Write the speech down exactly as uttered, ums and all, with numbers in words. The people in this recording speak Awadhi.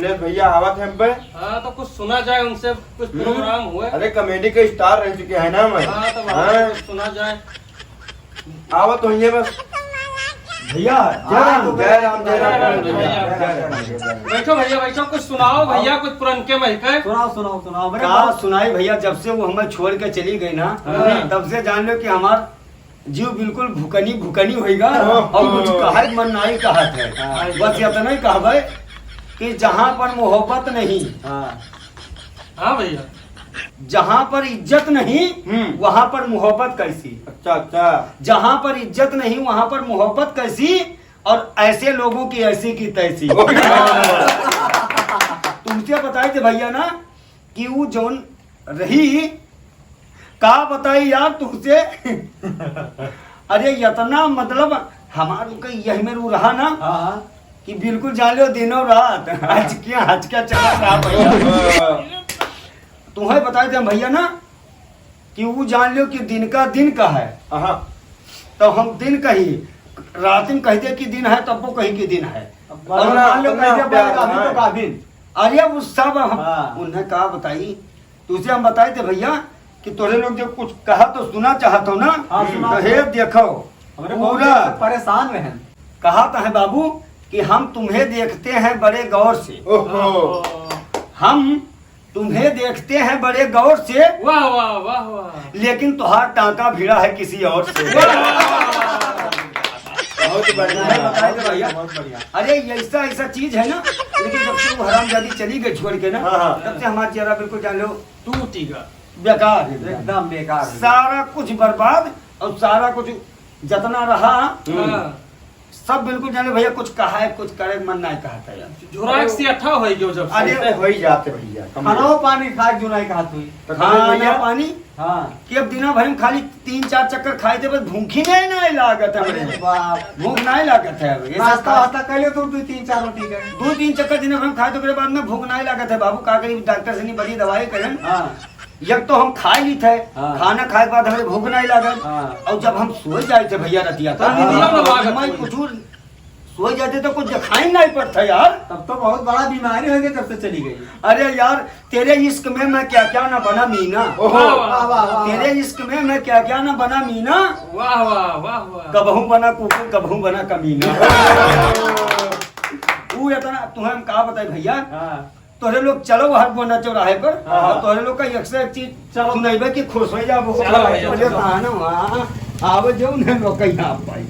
गणेश भैया आवत हैं बे। हाँ, तो कुछ सुना जाए उनसे, कुछ हम्म। प्रोग्राम हुए। अरे, कॉमेडी के स्टार रह चुके हैं ना मैं। हाँ, तो वहाँ हाँ। कुछ सुना जाए। आवत होइए बस। भैया, जय राम, जय राम, जय राम, जय राम, जय राम। बैठो भैया, बैठो, कुछ सुनाओ भैया, कुछ पुरनके महके। सुनाओ, सुनाओ, सुनाओ। अरे का बहुत सुनाई भैया, जब से वो हमें छोड़ के चली गई ना, हाँ। तब से जान लो कि हमार जीव बिल्कुल भुकनी भुकनी होइगा ओहो। और कुछ कहे के मन नाई कहत है। हाँ। बस इतना ही कहबे कि जहाँ पर मोहब्बत नहीं, हाँ। हाँ भैया। जहाँ पर इज्जत नहीं, हम्म। वहाँ पर मोहब्बत कैसी? अच्छा, अच्छा। जहाँ पर इज्जत नहीं, वहाँ पर मोहब्बत कैसी? और ऐसे लोगों की ऐसी की तैसी। ओहो। तुमसे बताए थे भैया ना कि वो जौन रही, का बताई यार तुमसे। अरे इतना मतलब हमार उनका यही में रू रहा ना हाँ, हाँ। कि बिल्कुल जान लो दिनों रात आज क्या, आज क्या चला रहा भैया। तुम्हें बताए थे हम भैया ना कि वो जान लो कि दिन का दिन का है। हाँ। तो हम दिन कही, रात में कह दे कि दिन है, तब वो कही कि दिन है। अब और अपना, मान लो अपना कह दे, प्यार, "अभी तो हाँ। का दिन।" अरे वो सब हम हाँ। उन्हें का बताई, तुझे हम बताए थे भैया कि तोरे लोग जो कुछ कहा तो सुना चाहत हो ना, हाँ, सुनाओ। तो हे देखो, हमरे बहुत पूरा परेशान रहन। कहा तो है बाबू कि हम तुम्हें देखते हैं बड़े गौर से। ओहो। हम तुम्हें देखते हैं बड़े गौर से। वाह, वाह, वाह, वाह। लेकिन तुहार टांका भिड़ा है किसी और से। वाह, वाह, वाह, वाह। बहुत बढ़िया। मैं बताए तो भैया, बहुत बढ़िया। अरे, ये ऐसा, ऐसा चीज है ना, लेकिन जब से वो हरामजादी चली गई छोड़ के ना, हाँ, हाँ। तब से हमारा चेहरा बिल्कुल जान लो टूट ही गया। बेकार है। एकदम बेकार है। सारा कुछ बर्बाद और सारा कुछ जितना रहा, हम्म। हाँ। सब बिल्कुल जाने भैया, कुछ कहा है, कुछ करे, मन नहीं कहता है। झुराक सी अट्ठा होई गयो जब से। अरे, ऐसे हो ही जाते भैया, कम खाना पानी खाए जो नहीं खात हुई। तो खाना भैया, पानी? हाँ। कि अब दिना भर में खाली तीन चार चक्कर खाए थे, बस भूख ही नहीं, नहीं लागत है अरे भैया। बाप। भूख नहीं लागत है अब। ये सब नाश्ता खा- वास्ता कर लियो तो दो तीन चार रोटी का। दो तीन चक्कर दिना भर में खाए तो ओकरे बाद में भूख नहीं लागत है बाबू, का करी, डॉक्टर से नहीं बड़ी दवाई करें। हाँ। एक तो हम खाई ली थे, हाँ। खाना खाए के बाद हमें भूख नहीं लागल। हाँ। और जब हम सोए जाए थे भैया रतिया का, हाँ। नींदिया में लागत मैं है। कुछ सोए जाते तो कुछ दिखाई नहीं पड़ता यार। तब तो बहुत बड़ा बीमारी हो गई जब से चली गई। अरे यार, तेरे इश्क में मैं क्या क्या ना बना मीना। ओहो। वाह, वाह, वाह, वाह। तेरे इश्क में मैं क्या क्या ना बना मीना। वाह, वाह, वाह, वाह। कबहूँ बना कुकुर, कबहूँ बना कमीना। वो इतना तुम्हें हम का बताए भैया। हाँ। तोहरे लोग चलो हर गोंडा चौराहे पर, हाँ। और तोहरे लोग का एक से एक चीज चलो। सुनाइबे कि खुश हो जाबो। चलो भैया, पहले चलो। कहा ना वहाँ, आवे जो उन्हें लोग कहीं ना पाई।